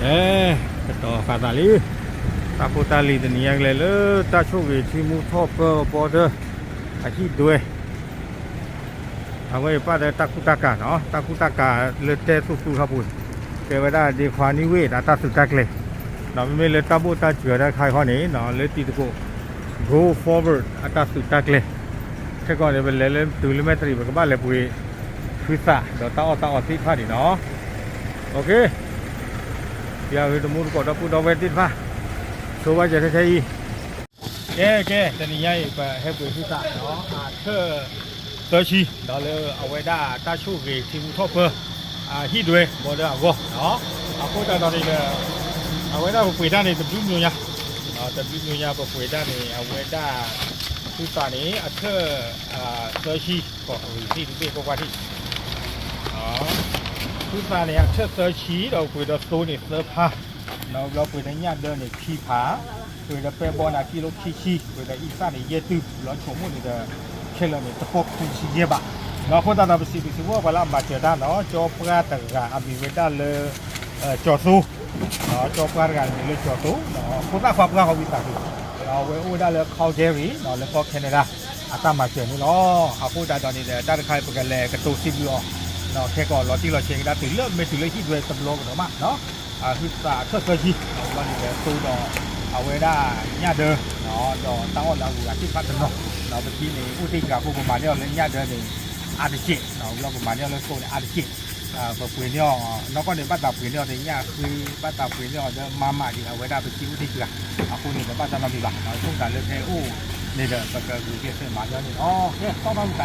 အဲ ကတီၤဃာ်သးလံ, တၢ်ဖိတၢ်လံၤတနံၤညါကလဲၤလၢတၢ်ဆိၣ်ဂ့ၤထံမူထီၣ်ပၢ border အဟံၣ်ဒွဲ အဝဲအံၤပာ်ဒီးတၢ်ကူတၢ်ကၤနီၤ, တၢ်ကူတၢ်ကၤလၢတဲသူသူထီၣ်ပူၤ, တဲဝဲဒၣ်ဒ့ခွါနံၣ်ဝ့ၢ်ဒီးတၢ်သုးတၢ်ကျဲၤ, ဒီးမ့မ့ၢ်လၢတၢ်ဘိၣ်တၢ်စၢၤတၢ်တခါအံၤခီန့ၣ် လၢတံၤသကိး Go Forward အတၢ်သုးတၢ်ကျဲၤ, ခဲကီးန့ၣ် ပလဲၤလၢတုၤလၢမဲၣ်တရံး ပကဘၣ်လဲၤပှ့ၤ ဟုသး ဒီးတၢ်အီၣ်တၢ်အီသ့ၣ်တဖၣ်န့ၣ်နီၤ, ပျၢ်ဃုတမူတကိးဒီပုၢ်ဒီဝဲၢ်သ့ၣ်တဖၣ်, ဆိဘၣ်စၢၤထဲထဲအံၤ ကဲကဲ တနံၤညါအံၤ ပဟဲပှ့ၤဟုသးနီၤ, အထၢၣ်သၢဆံ ဒီးလၢအဝဲဒၣ်တၢ်ဆိၣ်ဂ့ၤထံမူထီၣ်ပၢ အဟံၣ်ဒွဲ border အဂီၢ်နီၤ, အဃိသတးဒီးန့ၣ်ဒီး အဝဲဒၣ်ပပှ့ၤတၢ်န့ၣ် တဘျုးမျိၤညါ, တဘျုးမျိၤညါ ပပှ့ၤတၢ်န့ၣ် အဝဲဒၣ် ဟုသးန့ၣ် အထၢၣ် သၢဆံ ကီးရံၤသ့ၣ်တဘ့ၣ်ကွၢ်ကွၢ်ထံၣ် ဟုသးန့ၣ် အထၢၣ်သၢဆံ ဒီးပှ့ၤဒီးသိန့ၣ်သၢဖါ, ဒီးဘျီပှ့ၤဒီးညၣ်ဒၢန့ၣ်ခံဖါ, ပှ့ၤဒီးပဲဘီန့ၣ် ကံလိခံဆံ, ပှ့ၤဒီးအံသၣ်န့ၣ်ယဲၢ်တုၢ်, ဘျီဆိကမိၣ်န့ၣ်ဒီး ခဲလၢာ်န့ၣ် တကီၢ်ခံဆံယဲၢ်ဘး, ဒီးအဃိသတးဒီး ပစံးဘျုးစံးဖှိၣ်ပှၤလၢအမၤစၢၤတၢ်နီၤ, ကၠီပှၢ်တဂၤအမံၤဝဲဒၣ်လၢ ကၠီၤသိ, ကၠီပှၢ်တဂၤအမံၤလၢကၠီၤသိ, ဖိသၣ်ခွါပှၢ်ဟီဝံသးစူၤ, ဒီးအဝဲအိၣ်ဝဲဒၣ်လၢ Calgary လၢကီၢ် Canada အတၢ်မၤစၢၤန့ၣ်လီၤ. အဃိသတးဒီးန့ၣ်ဒီး တၢ်တခါအံၤ ပကလဲၤကတိၤစံးဘျုးအီၤ, ခဲကီးလီၤတံၢ်လီၤဆဲးကဒါတုၤလၢမ့ၢ်တုၤလၢဟံၣ်ဒွဲတဘျီကဒီးမးနီၤ, ဟုသးအထၢၣ်သၢဆံ, ဘျီန့ၣ်ဒီးသိဒီး အဝဲဒၣ်ညၣ်ဒၢ ဒီးတၢ်အီၣ်လၢအဂုၤအဂၤသ့ၣ်တဖၣ်တနီၤ, ဒီးပထံၣ်န့ၣ် အိၣ်တ့ၢ်တဂၤအဃိ ပမၤန့ၢ်အီၤလၢညၣ်ဒၢန့ၣ် အါတက့ၢ်, ဘျီပမၤန့ၢ်အီၤလၢသိန့ၣ် အါတက့ၢ်, ပပှ့ၤန့ၢ်အီၤ နီၢ်ကီၢ်န့ၣ် ဘၣ်သးပှ့ၤန့ၢ်အီၤဒီးညၣ်ဃ့, ဘၣ်သးပှ့ၤန့ၢ်အီၤဒီးမၤမးဒံး အဝဲဒၣ်ပထံၣ်အိၣ်တ့ၢ်တဂၤ, အဃိန့ၣ်ဒီးဘၣ်တၢ်နီတမံၤဘၣ်, ဆိကမိၣ်လၢဖဲအိၣ်န့ၣ်ဒီး ပကဂုာ်ကျဲးစၢးမၤန့ၢ်အီၤန့ၣ်လီၤ.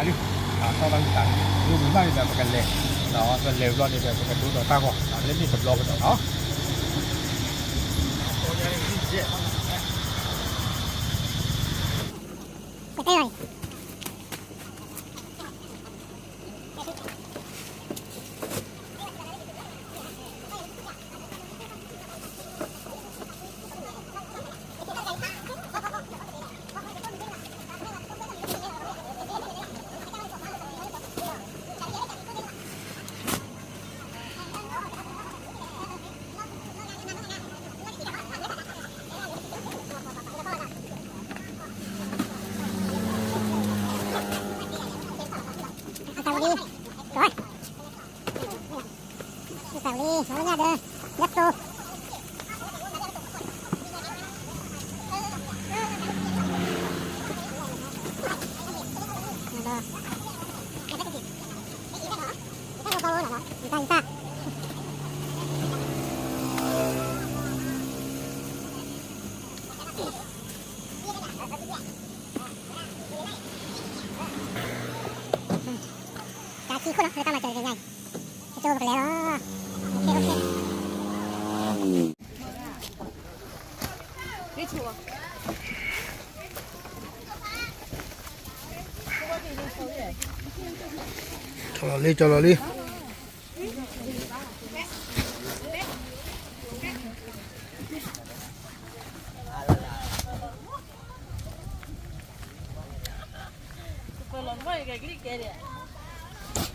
ကဲ တီၢ်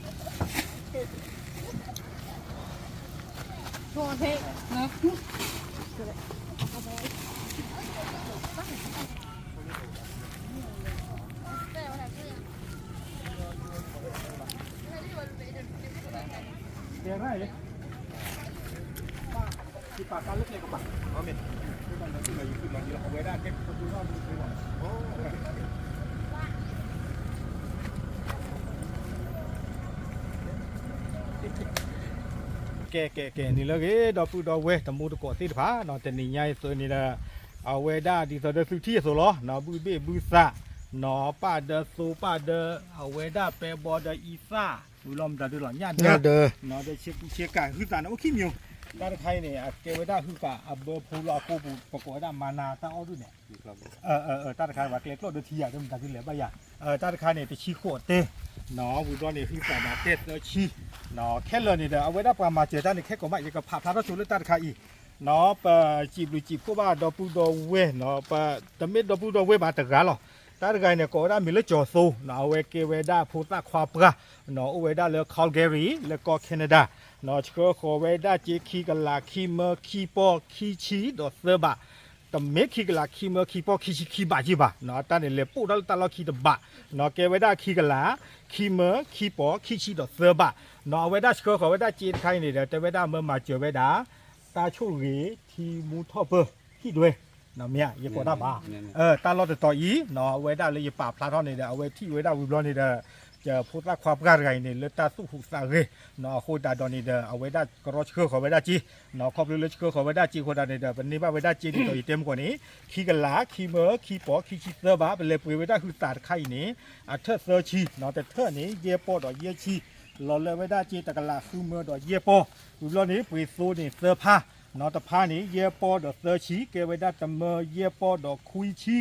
ဘၣ်ဝံသးလံ, တီၢ်ဘၣ်ဝံသးလံ, ဂ့ၤဝံၤမးန့ၣ်ဒီး ပကလဲၤ, ပလဲၤဘျီန့ၣ်ဒီး ပကဒိဒီးတၢ်ဂီၤ လၢန့ၣ်တဘျီကဒီးနီၤ. ကၠီၤခံခိၣ်လီၤ လၢတၢ်မၤစၢၤတနံၤညါအံၤ, ကၠီၤပကလဲၤလီၤ. ကၠီၤလီၤလံ ကၠီၤလီၤလံ. ကဲ ကဲ ကဲ နံၤလၢအဂ့ၤ ဒီပုၢ်ဒီဝဲၢ်တမူတကိးသ့ၣ်တဖၣ်နီၤ, တနံၤညါအံၤသုးန့ၣ်ဒီး အဝဲဒၣ်ဒ်သိးဒီးသုထံၣ်အသိးလီၤနီၤ, ဘုၣ်ဘ့ၣ်ဘုၣ်သးနီၤ, ပၢ်ဒီးသိပၢ်ဒီး အဝဲဒၣ်ပဲဘီဒီးအံသၣ် ဝံၤလီၤမတၤဒုလီၤ ညၣ်ဒၢ ညၣ်ဒၢ နီၤ, ဒီးဆ့ကူဆ့ကၤ ဟုသးန့ၣ်အိၣ်ခံမံၤ, တၢ်တခါအံၤန့ၣ် အကဲဝဲဒၣ်ဟုသးအဘၢဖိလၢအကိၢ်ပူၤ ပကိးဝဲဒၣ်မၤနၤတၢ်အီၣ်ဒုးန့ၣ် တၢ်တခါပှၤကျဲကျိၣ်ဒုးထံယၤ မတၤဒုလဲၤဘၣ်ယၤ, တၢ်တခါန့ၣ် တဆံဃိးတဲ ဝံၤဘျီန့ၣ် ဟုသးဒီးတဲသၢဆံ, ခဲလၢာ်န့ၣ်ဒီး အဝဲဒၣ်ပှၤမၤစၢၤတၢ်န့ၣ် ခဲကိးမး ယကဖးဖျါထီၣ်ဆိလၢတၢ်တခါအံၤ, ပစံးဘျုးစံးဖှိၣ်ဘၣ်ဒီပုၢ်ဒီဝဲၢ်, တမ့ၢ်ဒီပုၢ်ဒီဝဲၢ်ဘၣ်တဂၤလီၤ. တၢ်တဂၤအံၤန့ၣ် ကိးဝဲဒၣ်မံၤလၢကၠီၤသိ, အဝဲကဲဝဲဒၣ်ဖိသၣ်ခွါပှၢ်, အိၣ်ဝဲဒၣ်လၢ Calgary လၢကီၢ် Canada, ဆှၢဃီၤဝဲဒၣ်စ့ခံကလး ခံမၢ ခံပီၢ် ခံဆံဒီးသၢဘး, တမ့ၢ်ခံကလး ခံမၢ ခံပီၢ် ခံဆံခံဘးက့ဘၣ်, တၢ်န့ၣ်လဲၤပိာ်ထီၣ်လၢတၢ်လီၢ်ခံတဘး, ကဲဝဲဒၣ်ခံကလး ခံမၢ ခံပီၢ် ခံဆံဒီးသၢဘး, အဝဲဒၣ်ဆှၢဃီၤဝဲဒၣ်စ့တခါအံၤန့ၣ်ဒီး တဲဝဲဒၣ်မၢမၤစၢၤဝဲဒၣ် တၢ်ဆိၣ်ဂ့ၤ ထံမူထီၣ်ပၢ ဟံၣ်ဒွဲ, မ့ၢ်ဧါ ယကိးတၢ်ဘၣ်, တၢ်လီၢ်တတီၤအံၤ အဝဲဒၣ်လၢယပာ်ဖျါထီၣ်န့ၣ်ဒီး အဝဲထံၣ်ဝဲဒၣ်ဝံၤဘျီန့ၣ်ဒီး ဖိသၣ်ခွါပှၢ်တဂၤအံၤန့ၣ် လၢတၢ်သူၣ်ဟူးသးဂဲၤ, အဃိသတးဒီးန့ၣ်ဒီး အဝဲဒၣ်ကရီဆှၢဃီၤဝဲဒၣ်စ့, ခီဖျိလၢဆှၢဃီၤဝဲဒၣ်စ့အဃိသတးန့ၣ်ဒီး ပန့ၢ်ဘၣ်ဝဲဒၣ်စ့ဒ်သိးယတဲမုၢ်ကီၢ်န့ၣ် ခံကလး ခံမၢ ခံပီၢ် ခံဆံသၢဘး, ပလဲၤပှ့ၤဝဲဒၣ်ဟုသးတခါအံၤန့ၣ် အထၢၣ်သၢဆံ, တထၢၣ်န့ၣ် ယဲၢ်ပီၢ်ဒီးယဲၢ်ဆံ, လီၤလၢဝဲဒၣ်စ့တကလး ဃုမၢဒီးယဲၢ်ပီၢ်, ဝံၤဘျီန့ၣ် ပှ့ၤသိန့ၣ်သၢဖါ, တဖါန့ၣ် ယဲၢ်ပီၢ်ဒီးသၢဆံ, ကဲဝဲဒၣ်တမၢယဲၢ်ပီၢ်ဒီးခွံဆံ,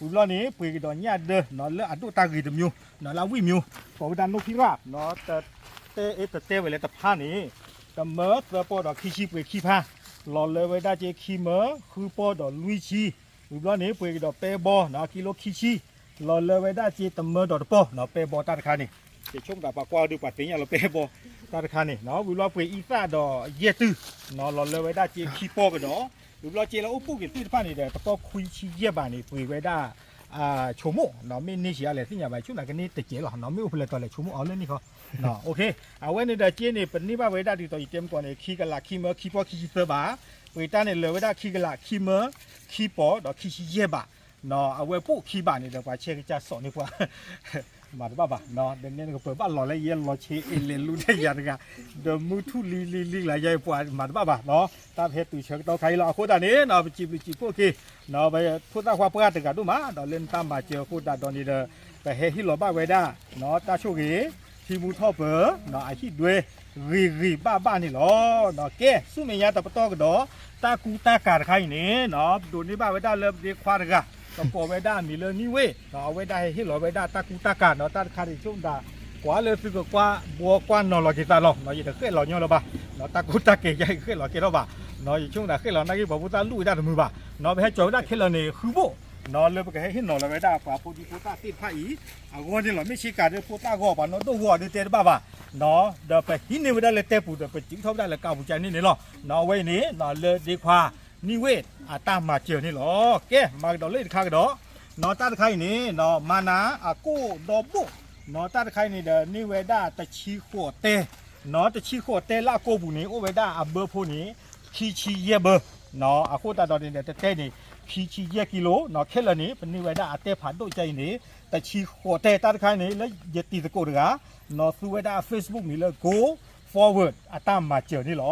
ဝံၤဘျီန့ၣ် ပှ့ၤကဒီးညၣ်ဒၢ လၢအဒိၣ်တၢ်ဂ့ၤတမျိုး, လၢအဝံၣ်မျိုး, ကိးဝဲဒၣ်နိၣ်ဖံရၣ်, တတဲဝဲလၢတဖါန့ၣ် တမၢသၢပီၢ်ဒီးခံဆံ ပှ့ၤခံဖါ, လီၤလၢဝဲဒၣ်စ့ခံမၢ ဃုပီၢ်ဒီးလွံၢ်ဆံ, ဝံၤဘျီန့ၣ် ပှ့ၤကဒီးပဲဘီ ကံလိခံဆံ, လီၤလၢဝဲဒၣ်စ့တမၢဒီးတပီၢ်, ပဲဘီတၢ်တခါန့ၣ် ယဆိကမိၣ်သးပှၤကွၢ်အီၤဒုး ပှၤသ့ၣ်ညါလီၤပဲဘီတၢ်တခါန့ၣ်, ဝံၤဘျီပှ့ၤအံသၣ်ဒီးယဲၢ်တု, လီၤလၢဝဲဒၣ်စ့ခံပီၢ်ကဒီး, ဝံၤဘျီစ့လၢအိၣ်ပူၤက့ၤသ့ၣ်တဖၣ်န့ၣ်ဒီး တပီၢ်ခွံဆံယဲၢ်ဘးန့ၣ် ပှ့ၤဝဲဒၣ် ဆိကမိၣ်, မ့ၢ်န့ၢ်ဆံးအါလဲၣ်သ့ၣ်ညါဘၣ်, ဆိကမိၣ်ကန့ၢ်တစဲးလီၤ, မ့ၢ်အိၣ်ဖဲလဲၣ်တီၤလဲၣ် ဆိကမိၣ်အီၤလၢန့ၣ်ခီ, အဝဲန့ၣ်ဒီးစ့န့ၣ် ပန့ၢ်ဘၣ်ဝဲဒၣ်ဒ်သိးယတဲမုၢ်ကီၢ်န့ၣ် ခံကလး ခံမၢ ခံပီၢ် ခံဆံသၢဘး, ပှ့ၤတၢ်န့ၣ်လၢာ်ဝဲဒၣ်ခံကလး ခံမၢ ခံပီၢ်ဒီးခံဆံယဲၢ်ဘး, အဝဲပိာ်ခံဘးန့ၣ်ဒီး ပှၤဆဲးကစၢ်စိာ်န့ၢ်ပှၤ မၤတဘၣ်ဘၣ်, ဒီးနဲနကပၢၤဘၣ်လီၤလၢယဲလီၤဆ့အ့လဲၤလူၤထဲယၤတဂၤ, ဒီးမုၢ်ထူၣ်လံလံလံလၢယၤပှၤမၤတဘၣ်ဘၣ်, တၢ်ဖဲတုၤဆၢကတီၢ်ခါအံၤလီၤ, အဃိသတးန့ၣ် ပစံးဘျုးစံးဖှိၣ်က့ၤ ဖိသၣ်ခွါပှၢ်တဂၤဒိၣ်မး ဒီးလၢနတၢ်မၤစၢၤအဃိသတးဒီးန့ၣ်ဒီး ပဟဲဟ့ၣ်လီၤဘၣ်ဝဲဒၣ် တၢ်ဆိၣ်ဂ့ၤ ထံမူထီၣ်ပၢၤ အဟံၣ်ဒွဲ ဂ့ၤဂ့ၤဘၣ်ဘၣ်န့ၣ်လီၤ. ကဲ ဆူမဲာ်ညါတပတီၢ်ကဒီး တၢ်ကူတၢ်ကၤတခါအံၤန့ၣ် ဒိးန့ၢ်ဘၣ်ဝဲဒၣ်လၢပဒ့ခွါတဂၤ ပကိးဝဲဒၣ်အမံၤလၢနံၣ်ဝ့ၢ် အဝဲဒၣ်ဟဲဟ့ၣ်လီၤဝဲဒၣ်တၢ်ကူတၢ်ကၤနီၤ တၢ်တခါန့ၣ်ဆိကမိၣ်ဒၣ် ကွၢ်လၢသုကကွၢ်ဘှီကွၢ်နီၤလီၤက့ၤသးလီၤ ယတဃဲၣ်လီၤညီလၢၤဘၣ် တၢ်ကူတၢ်ကၤယၤအံၤဃဲၣ်လီၤကဲထီၣ်ဘၣ် ယဆိကမိၣ်ဒၣ်ဃဲၣ်လီၤနာ်က့ပှၤဖိသၣ်လူၣ်ဝဲဒၣ်တမုာ်ဘၣ် ပဟဲကၠီၤဝဲဒၣ်ခဲလၢာ်န့ၣ် ဃုဘိၣ် လၢပကဟဲဟ့ၣ်နီၤလီၤဝဲဒၣ်ပှၤဖိဒံဖိသၣ်သ့ၣ်တဖၣ်အံၤ အဂီၢ်န့ၣ်လီၤ မ့ၢ်ဆ့ကၤဒီးဖိသၣ်ဂီၢ် ပှၤနီၣ်ဒိၣ်ဂီၢ်ဒုးတဲတဘၣ်ဘၣ် ဒီးပဟံးန့ၢ်ဝဲဒၣ်လၢတဲပူၤဒီး ပစံးထီၣ်ဝဲဒၣ်လၢကးပူၤကၠးန့ၣ်န့ၣ်လီၤ အဝဲအံၤန့ၣ် လၢဒ့ခွါ နံၣ်ဝ့ၢ် အတၢ်မၤစၢၤန့ၣ်လီၤ ကဲ မၤကဒီးလၢတခါကဒီး နီၤတၢ်တခါအံၤန့ၣ် မၤနၤအကိၣ်ဒီဘိၣ် နီၤတၢ်တခါအံၤန့ၣ်ဒီး န့ၢ်ဝဲဒၣ်တဆံဃိးတဲ နီၤတဆံဃိးတဲလၢအကိၣ်ပူၤန့ၣ် အိၣ်ဝဲဒၣ်အဘၢဖိန့ၣ် ခံဆံယဲၢ်ဘၢ နီၤ အဃိသတးဒီးန့ၣ်ဒီး တတဲန့ၣ် ခံဆံယဲၢ်ကံလိ နီၤ ခဲလၢာ်န့ၣ် ပန့ၢ်ဝဲဒၣ်အတဲဖးဒိၣ်ကၠါအံၤန့ၣ် တဆံဃိးတဲ တၢ်တခါအံၤန့ၣ် လၢယတံၤသကိးတဂၤ နီၤသူဝဲဒၣ်အ Facebook မံၤလၢ Go Forward အတၢ်မၤစၢၤန့ၣ်လီၤ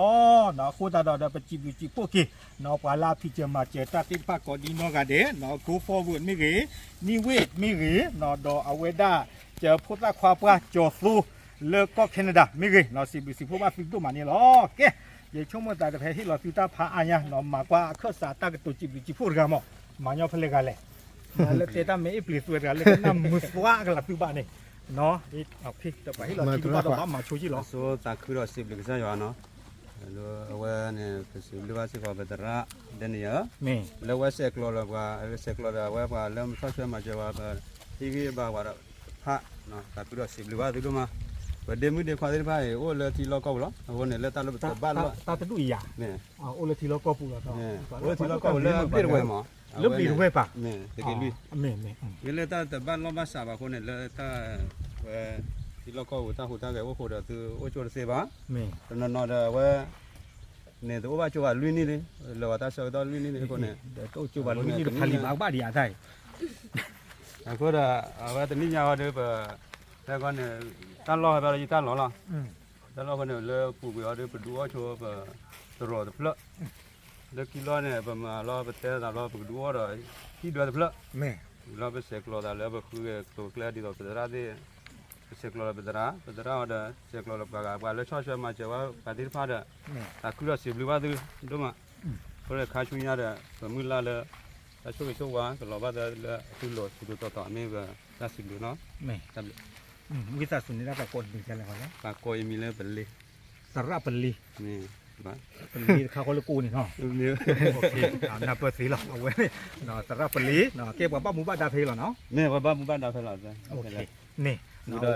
နီၤ အဃိသတးဒီးဒီး ပစံးဘျုးစံးဖှိၣ်က့ၤ နီၤ ပှၤလၢအဖံးစၢၤမၤစၢၤတၢ်သ့ၣ်တဖၣ်ကိးဒ်နီၢ်ဂၤဒဲး နီၤ Go Forward မ့ၢ်ဂ့ၤ နံၣ်ဝ့ၢ်မ့ၢ်ဂ့ၤ နီၤ ဒီးအဝဲဒၣ်ကၢၤဖိသၣ်ခွါပှၢ်ကၠီၤသိ လၢကီၢ် Canada မ့ၢ်ဂ့ၤ နီၤ စံးဘျုးစံးဖှိၣ်ဘၣ်သုဒိၣ်မးန့ၣ်လီၤ ကဲ ယဆိကမိၣ်သးတဖဲဟ့ၣ်လီၤသုတၢ်ဖးအါညါ နီၤ မၤကွၢ်အခၢၣ်စးတၢ်ကတိၤစံးဘျုးစံးဖှိၣ်တဂၤမး မၤညီဖဲလဲၣ်ဂၤလဲၣ် လၢတဲတၢ်မ့ၢ်အ့ၣ်ပျ့ၤသွဲတဂၤ လၢကနၣ်မုာ်သွါကလးသုဘၣ်န့ၣ် ပှၤဟ့ၣ်လီၤထံဘၣ်ဒီးဘၣ်မၤဆိကံလီၤ အဆိသးခုဒီးစံးဘျုးကစၢ်ယွၤနီၤ အဝဲန့ၣ် ပစံးဘျုးဘၣ်စ့ၢ်ကီးပသရၣ် Daniel လၢဝဲဆဲးကျိးလၢပှၤ ဆဲးကျိးဒီးအဝဲပှၤလၢမုၢ်ထီၣ်ဆွဲမၤစၢၤဝဲ ပဟ့ၣ်ဂံၢ်ဘါပှၤဒီးဖး သးခုဒီးစံးဘျုးဘၣ်သုဒိၣ်မး ပဒ့မုၣ်ဒ့ခွါသ့ၣ်တဖၣ်အံၤ အိၣ်လၢထံလီၢ်ကီၢ်ပူၤလီၤ အဃိန့ၣ် လၢတၢ်လၢပတဘၣ်လီၢ် တၢ်တဒူၣ်အံၤယၤ အိၣ်လၢထံလီၢ်ကီၢ်ပူၤလီၤ အိၣ်လၢထံလီၢ်ကီၢ်ပူၤလၢဘျ့ၣ်တဝဲမး လၢဘျ့ၣ်တဝဲပၢ် တက့ၢ်လွံၢ် မ့ၢ်လၢတၢ်တဘၣ်လီၢ်ဘၣ်စးဘၣ်အဃိန့ၣ် လၢတၢ်ဝဲ ထံလီၢ်ကီၢ်ပူၤတၢ်ဟူးတၢ်ဂဲၤအိၣ်ဃိဒီးသုအိၣ်ကၠိတသ့ဘၣ် တနီၤနီၤဒီးအဝဲ န့ၣ်တအိၣ်ဘၣ်ကၠိဘၣ်လွံၢ်နံၣ်လံ လၢၤဘၣ်တၢ်ဆၢကတီၢ်လွံၢ်နံၣ်လံအဃိန့ၣ် တအိၣ်ကၠိဘၣ်လွံၢ်နံၣ်တဖးလံာ်ဘၣ်ကဘၣ်ဒံးဧါတၢ်အံၤ အဃိဒီး အဝဲတနံၣ်ညါအီၤဒီးပ ဖဲဃီန့ၣ် တၢ်လီၢ်ဖဲဘၣ်ဒီးယတၢ်လီၢ်လီၤ တၢ်လီၢ်ဃီန့ၣ် လၢပူၤကွံာ်အီၤဒီးပဒုးအီၣ်ဆိပသရိာ်တဖျၢၣ် လၢခံလီၢ်န့ၣ် ပမၤလီၤပတဲသးလီၤ ပကဒုးအီၣ်ဒီး ဟံၣ်ဒွဲတဖျၢၣ် လီၤပဆဲးကျိးသးလၢပဃုကျိၤကျဲဒ်သိးပသရၣ်သ့ၣ် ပဆဲးကျိးလီၤပသရၣ် ပသရၣ်အီၤဒီး ဆဲးကျိးလီၤပှၤဂၤ ပှၤလၢဆီၣ်ထွဲမၤစၢၤဝဲ ပှၤသ့ၣ်တဖၣ်ဒီး သးခုဒီးစံးဘျုးဘၣ်သုဒိၣ်မး အဃိဒီးခါဆူညါဒီး ပမုၢ်လၢ်လၢ တၢ်ဆိၣ်ဂ့ၤဆိၣ်ဝါကလီၤဘၣ်သးလၢအသုလိၤထူးထူးတီၤတီၤ မ့ၢ်ပတၢ်စံးဘျုးနီၤ တၢ်ဘျုး ဝံသးစူၤန့ၣ်ဒၣ်ပှၤကိးနမံၤဒ်လဲၣ်ဃီလဲၣ်. ပှၤကိးယမံၤလၢပလ့, သရၣ်ပလ့, ပလ့တခါဃီလၢကိးန့ၣ်နီၤ, နၢ်ပၢၢ်သ့လီၤ အဝဲန့ၣ်, သရၣ်ပလ့, ကဲပှၤဘၣ်မူဘၣ်ဒါဖဲအံၤလီၤနီၤ, ပှၤဘၣ်မူဘၣ်ဒါဖဲလီၤ, န့ၣ်, တၢ်တ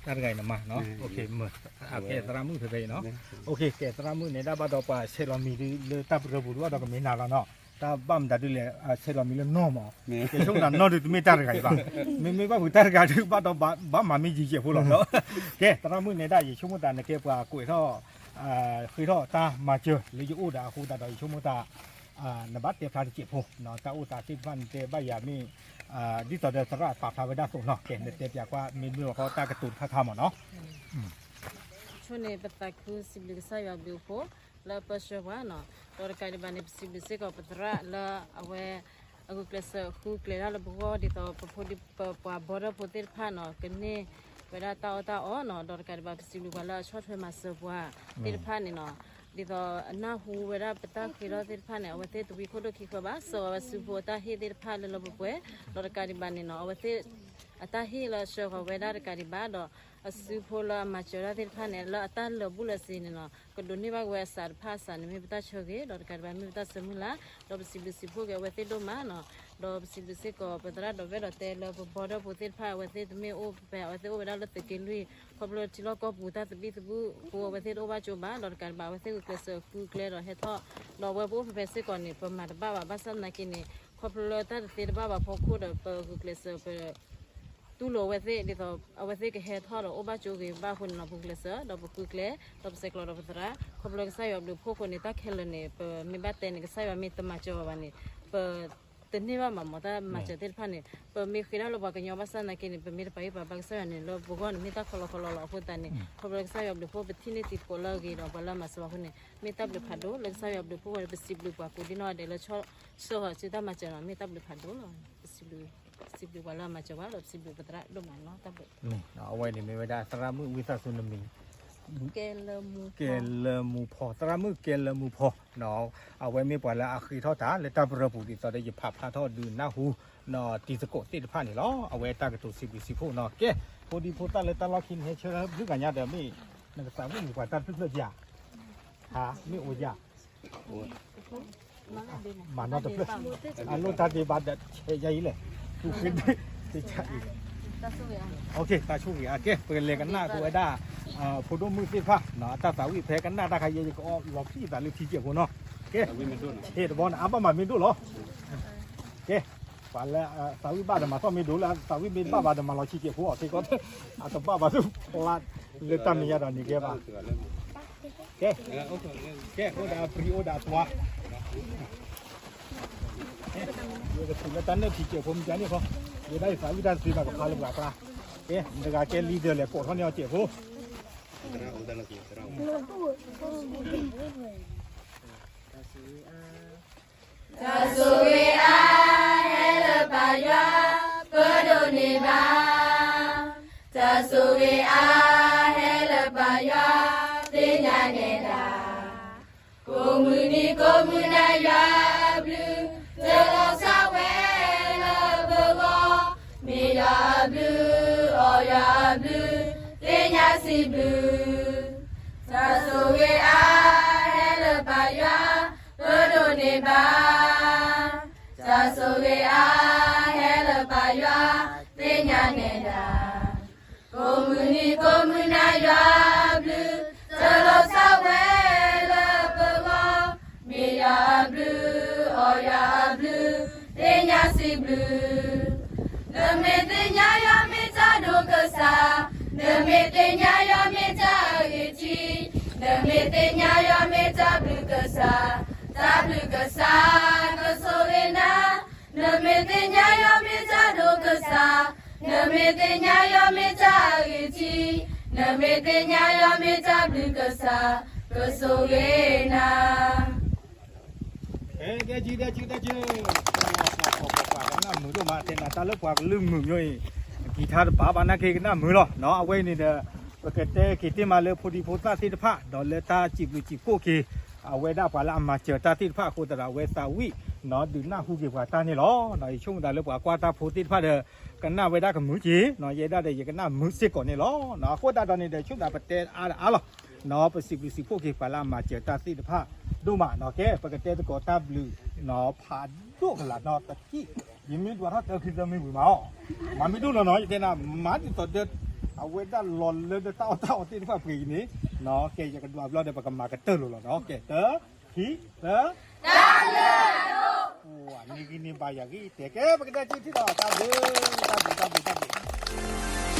ဂၤအံၤနမါနီၤ, ကဲ သရၣ်မုၣ်ဖဲဖဲအံၤနီၤ, ကဲသရၣ်မုၣ်န့ၣ်ဒၣ်ဘၣ်ဒီးပှၤဆဲးလီၤမံၤဒုလၢတၢ်ပရၢပူၤဒုဘၣ်ဒီးကမ့ၢ်နၤလီၤနီၤ, တၢ်ဘၣ်မတၤဒုလဲၣ်, ဆဲးလီၤမံၤလၢနီၢ်မး, ယဆိကမိၣ်တၢ်နီၢ်ဒုတမ့ၢ်တၢ်တဂၤအံၤဘၣ်, မ့မ့ၢ်ဘၣ်ဖုးတၢ်တဂၤဒုဘၣ်ဒီးဘၣ်မၤမ့ၢ်ယံၤယဲၢ်ဖိလီၤနီၤ, ကဲသရၣ်မုၣ်န့ၣ်ဒၣ်ယဆိကမိၣ်တၢ်နကဲပှၤကွဲးထီၣ် ဃ့ထီၣ်တၢ်မၤစၢၤလၢယအိၣ်ဒီးအဃိသတးဒီးယဆိကမိၣ်တၢ် နဘၣ်တဲဖျါတစဲးဖိ, တၢ်အိၣ်သးသ့ၣ်တဖၣ်နတဲဘၣ်ယၤမ့ၢ် ဒ်သိးဒီးသရၣ်ပာ်ဖျါဝဲဒၣ်အသိးနီၤ, ကဲနတဲပၠးကွၢ်မ့ၢ်မ့ၢ်လီၤဃီတၢ်ကတိၤတခါခါမးနီၤ, ဆိန့ၣ်ပသးခုစံးဘျုးကစၢ်ယွၤဘျုးအဖှိၣ် လၢအပၢဆှၢပှၤနီၤ, ဒီးတကးဒံးဘၣ်န့ၣ် ပစံးဘျုးစ့ၢ်ကီးပသရၣ်လၢအဝဲ အဂုာ်ကျဲးစၢးဃုကျဲၤတၢ်လၢပဂီၢ် ဒ်သိးပဖိဒံပပှၤဘီဒီဖိသ့ၣ်တဖၣ်နီၤ ကန့ၢ်ဝဲဒၣ်တၢ်အီၣ်တၢ်အီနီၤ, ဒီးတကးဒံးဘၣ်ပစံးဘျုးပှၤလၢအဆီၣ်ထွဲမၤစၢၤပှၤသ့ၣ်တဖၣ်န့ၣ်နီၤ, ဒ်သိးအနၢ်ဟူဝဲဒၣ်ပတၢ်ဃ့ထီၣ်သ့ၣ်တဖၣ်န့ၣ် အဝဲသ့ၣ်တဝံခိၣ်ဒိၣ်ခံဃၢဘၣ်, စၢၤဝဲစုဖိအတၢ်ဟ့ၣ်သ့ၣ်တဖၣ်လၢလၢပှဲၤပှဲၤ, ဒီးတကးဒံးဘၣ်န့ၣ်နီၤ အဝဲသ့ၣ် အတၢ်ဟ့ၣ်လၢအဆှၢဃီၤဝဲဒၣ်တကးဒံးဘၣ်ဒီး အစုဖိလၢအမၤစၢၤတၢ်သ့ၣ်တဖၣ်န့ၣ် လၢအတၢ်လၢာ်ဘူၣ်လၢာ်စ့ၤန့ၣ်နီၤ ကဒိးန့ၢ်ဘၣ်က့ၤဝဲအစးတဖၣ်အစးန့ၣ် မ့ၢ်ပတၢ်ဆၢဂ့ၤ ဒီးတကးဒံးဘၣ်မ့ၢ်ပတၢ်ဆၢမုၢ်လၢ်, ဒီးပစံးဘျုးစံးဖှိၣ်က့ၤအဝဲသ့ၣ်ဒိၣ်မးနီၤ, ဒီးပစံးဘျုးစ့ၢ်ကီးပသရၣ်ဒီးဝဲဒီးတဲလၢပဘီဒီဖိသ့ၣ်တဖၣ် အဝဲသ့ၣ်တမ့ၢ်အိၣ်ဖဲ အဝဲသ့ၣ်အိၣ်ဝဲဒၣ်လၢသုးက့လွံၢ် ခီဖျိလၢထံလီၢ်ကီၢ်ပူၤတၢ်သဘံၣ်သဘုၣ်အဃိ အဝဲသ့ၣ်တအိၣ်ဘၣ်ကၠိဘၣ် ဒီးတကးဒံးဘၣ်အဝဲသ့ၣ်ဂုာ်ကျဲးစၢးဃုကျဲဒီးဟဲထီၣ် ဒီးအဝဲပအိၣ်ဖဲဖဲစ့ၢ်ကီးန့ၣ် ပမၤတဘၣ်ဘၣ် ဘၣ်ဆၣ်သနာ်က့န့ၣ် ခီဖျိလၢတၢ်တသ့တဘၣ်ဘၣ်ဖီခိၣ်ဒီး ပဂုာ်ကျဲးစၢးပ တူၢ်လိာ်အဝဲသ့ၣ် ဒ်သိးအဝဲသ့ၣ်ကဟဲထီၣ်ဒီးအိၣ်ဘၣ်ကၠိဂ့ၤဘၣ်အဃိန့ၣ်နီၤ ပဂုာ်ကျဲးစၢး ဒီးပဆဲးကျိးဒီးပသရၣ် ခီဖျိကစၢ်ယွၤဘျုးဖှိၣ်အဃိန့ၣ် တၢ်ခဲလၢာ်န့ၣ် ပမ့ၢ်ဘၣ်တဲန့ၣ် ကစၢ်ယွၤမ့ၢ်တမၤစၢၤဘၣ်ဘၣ်န့ၣ် ပ တန့ၢ်ဘၣ်မးမး တၢ်မၤစၢၤသ့ၣ်တဖၣ်န့ၣ် ပမ့ၢ်ဃ့ဒၣ်လၢပှၤကညီ ဘၣ်ဆၣ်သနာ်က့န့ၣ် ပမ့ၢ်တပာ်ဂံၢ်ပာ်ဘါကစၢ်ယွၤန့ၣ် လၢပဂီၢ်န့ၣ် မ့ၢ်တၢ်ခီလီခီလီလီၤအဃိသတးန့ၣ် ခီဖျိကစၢ်ယွၤဘျုးဖှိၣ် ပထံၣ်န့ၢ်သံသကိးလၢအဂ့ၤဒီး ပှၤလၢအမၤစၢၤပှၤအဃိန့ၣ် မ့ၢ်တၢ်ဘျုးဖးဒိၣ် လၢကစၢ်ယွၤဘျုးဖှိၣ်ဝဲ ပစံးဘျုးပှၤကိးဒ်နီၢ်ဂၤဒဲးလၢဆၢဃီၤစုတၢ်မၤစၢၤနီၤ မ့ၢ်တၢ်ဘျုးဖးဒိၣ်လီၤ. ပစံးဘျုးပှၤလၢအမၤစၢၤပှၤဒီး ပစံးဘျုးပသရၣ်ဒိၣ်မးနီၤ တၢ်ဘျုး အဝဲန့ၣ်မ့ၢ်ဝဲဒၣ်သရၣ်မုၣ်ဝံသးစူၤနမံၤ ကဲလၢမူဖီ သရၣ်မုၣ်ကဲလၢမူဖီ အဝဲမ့ၢ်ပှၤလၢအဃ့ထီၣ်တၢ်လၢတၢ်ပရၢပူၤဒ်သိးဒီးယဖးဖျါထီၣ်ဒုးနၢ်ဟူ တံၤသကိးသ့ၣ်တဖၣ်န့ၣ်လီၤ. အဝဲတၢ်ကတိၤစံးဘျုးစံးဖှိၣ်နီၤ ကဲ ဖိဒံဖိသၣ်လၢတၢ်လီၢ်ခံန့ၣ် ဟဲဆၢဘျုးဂၤညါဒီးမ့ၢ် နကသးဝံၣ်မုာ်ပှၤတၢ်တဖျၢၣ်ဖျၢၣ်ဧါ ဟါ မ့ၢ်အိၣ်ဧါ မၤနီတဖျၢၣ် အလိၣ်တၢ်ဒ့ဘၣ်ဒီး ဆဲးယါအံၤလဲၣ် ပူၤဃ့ဒ့ တၢ်ဆိၣ်ဂ့ၤအါ ကဲ ပကလဲၤကနၣ်က့ၤဝဲဒၣ် ဖိဒိၣ်မုၣ်သ့ၣ်တဖၣ် အတၢ်သးဝံၣ်ဖဲကနၣ်တၢ်ခါယဲ ယကအီလီၤဖံးသးလၢထံကဲးဖိနီၤ ကဲ ဆဲးတဘီန့ၣ် အါဘၣ်မးမ့ၢ်ဒိၣ်လီၤ ကဲ ပှၤလၢသးဝံၣ်ဘၣ်ဒီးမၤသီၣ်မ့ၢ်ဒိၣ်လၢ သးဝံၣ်မ့ၢ်ဘၣ်ဘၣ်ဒီးမၤလီၤထံကဲးဖိအီၤ ကဲကီ အတဘၣ်ဘၣ်လၢဖျါ လၢတၢ်မဲာ်ညါဒီးန့ၣ်ကဲဘၣ် ကဲ ကဲ အိၣ်ဒီးအပြံအိၣ်ဒီးအသွါ ယကထံၣ်လၢတၢ်နၢၣ်ထံကဲးဖိမ့ၢ်ကန့ၣ်ခီ ယဲဒၣ်ယသးဝံၣ်တၢ်တသ့ဘၣ်ကဖျါလၢပှၤကျါ ကဲ တဂၤကဲ leader လဲၤကိးထီၣ်န့ၢ်အီၤကဲးဖိ တၢ်ဆိၣ်ဂ့ၤအါ ဟဲလၢပၢ်ယွၤ ပဒိးန့ၢ်ဘၣ် တၢ်ဆိၣ်ဂ့ၤအါ ဟဲလၢပၢ်ယွၤ သ့ၣ်ညါနဲဒၣ် ကိးမုၢ်နံၤကိးမုၢ်နၤ ယွၤအဘျုး တလီၤဆီဝဲလၢပဂီၢ် မ့ၢ်ယွၤအဘျုး အိၣ်ယွၤအဘျုး သ့ၣ်ညါစံးဘျုး တၢ်ဆိၣ်ဂ့ၤအါ ဟဲလၢပၢ်ယွၤ ပဒိးန့ၢ်ဘၣ် တၢ်ဆိၣ်ဂ့ၤအါ ဟဲလၢပၢ်ယွၤ သ့ၣ်ညါနဲဒၣ် ကိးမုၢ်နံၤကိးမုၢ်နၤ ယွၤအဘျုး တလီၤဆီဝဲလၢပဂီၢ် မ့ၢ်ယွၤအဘျုး အိၣ်ယွၤအဘျုး သ့ၣ်ညါစံးဘျုး နမ့ၢ်သ့ၣ်ညါယွၤမ့ၢ်တၢ်ဒိၣ်ကစၢ် နမ့ၢ်သ့ၣ်ညါယွၤမ့ၢ်တၢ်အဂ့ၤထံး နမ့ၢ်သ့ၣ်ညါယွၤမ့ၢ်တၢ်ဘျုးကစၢ် တၢ်ဘျုးကစၢ် ကဆိၣ်ဂ့ၤနၤ နမ့ၢ်သ့ၣ်ညါယွၤမ့ၢ်တၢ်ဒိၣ်ကစၢ် နမ့ၢ်သ့ၣ်ညါယွၤမ့ၢ်တၢ်အဂ့ၤထံး နမ့ၢ်သ့ၣ်ညါယွၤမ့ၢ်တၢ်ဘျုးကစၢ် ကဆိၣ်ဂ့ၤနၤ ကဲ ကဲကဲကဲ ကနၣ်မုာ်ဒိၣ်မး တဲနၤတၢ်လၢပှၤကလုာ်မုာ်မျိုးအံၤ ကံထါတပာ်ဘၣ်နာ်က့ကနၣ်မုာ်လီၤနီၤ အဝဲအံၤန့ၣ်ဒီး ပကတဲက့ၤတ့ၢ်မးလၢဖိဒံဖိသၣ်သ့ၣ်တဖၣ် ဒီးလၢတၢ်စံးဘျုးစံးဖှိၣ်က့ၤ အဝဲဒၣ်ပှၤလၢအမၤစၢၤတၢ်သ့ၣ်တဖၣ်အဃိသတးဒီး အဝဲသးဝံၣ် ဒုးနၢ်ဟူက့ၤပှၤတၢ်န့ၣ်လီၤ. ယဆိကမိၣ်သးလၢပှၤကွၢ်တၢ်ဖိသ့ၣ်တဖၣ်ဒီး ကနၣ်ဝဲဒၣ်ကမုာ်က့ၤ, ယဲဒၣ်ဒီးယကနၣ်မုာ်စ့ၢ်ကီးန့ၣ်လီၤ. အဃိသတးဒီးန့ၣ်ဒီး ဆိကမိၣ်သးပတဲအါဒီးအါလီၤ. ပစံးဘျုးစံးဖှိၣ်က့ၤပှၤလၢအမၤစၢၤတၢ်သ့ၣ်တဖၣ်ဒိၣ်မးနီၤ. ကဲ ပကတဲသကိးတၢ်ဘျုး ဖးဒိၣ်ကလာ်နီၤတက့ၢ်. ယမ့ၢ်ဒွးထီၣ်တၢ်ခံသၢမံၤဝံၤမးအီၤ, မၤမ့ၢ်ဒိၣ်လီၤနီၤ. ယတဲနၤ မၤဒ်သိးဒီး အဝဲဒၣ်လီၤလၢဒီးတၢ်အီၣ်တၢ်အီသ့ၣ်တဖၣ်ပှ့ၤအံၤန့ၣ်, ကဲ ယကဒွးဘျီဒီး ပကမၤကတၢၢ်လိာ်လီၤနီၤ. ကဲ တၢ ခံ သၢ နံၤဂံၢ်နံၤဘါယၤဂံၢ်တဲ ကဲ ပကတဲက့ၤထံၣ်ဒီး တၢ်ဘျုး တၢ်ဘျုး တၢ်ဘျုး တၢ်ဘျုး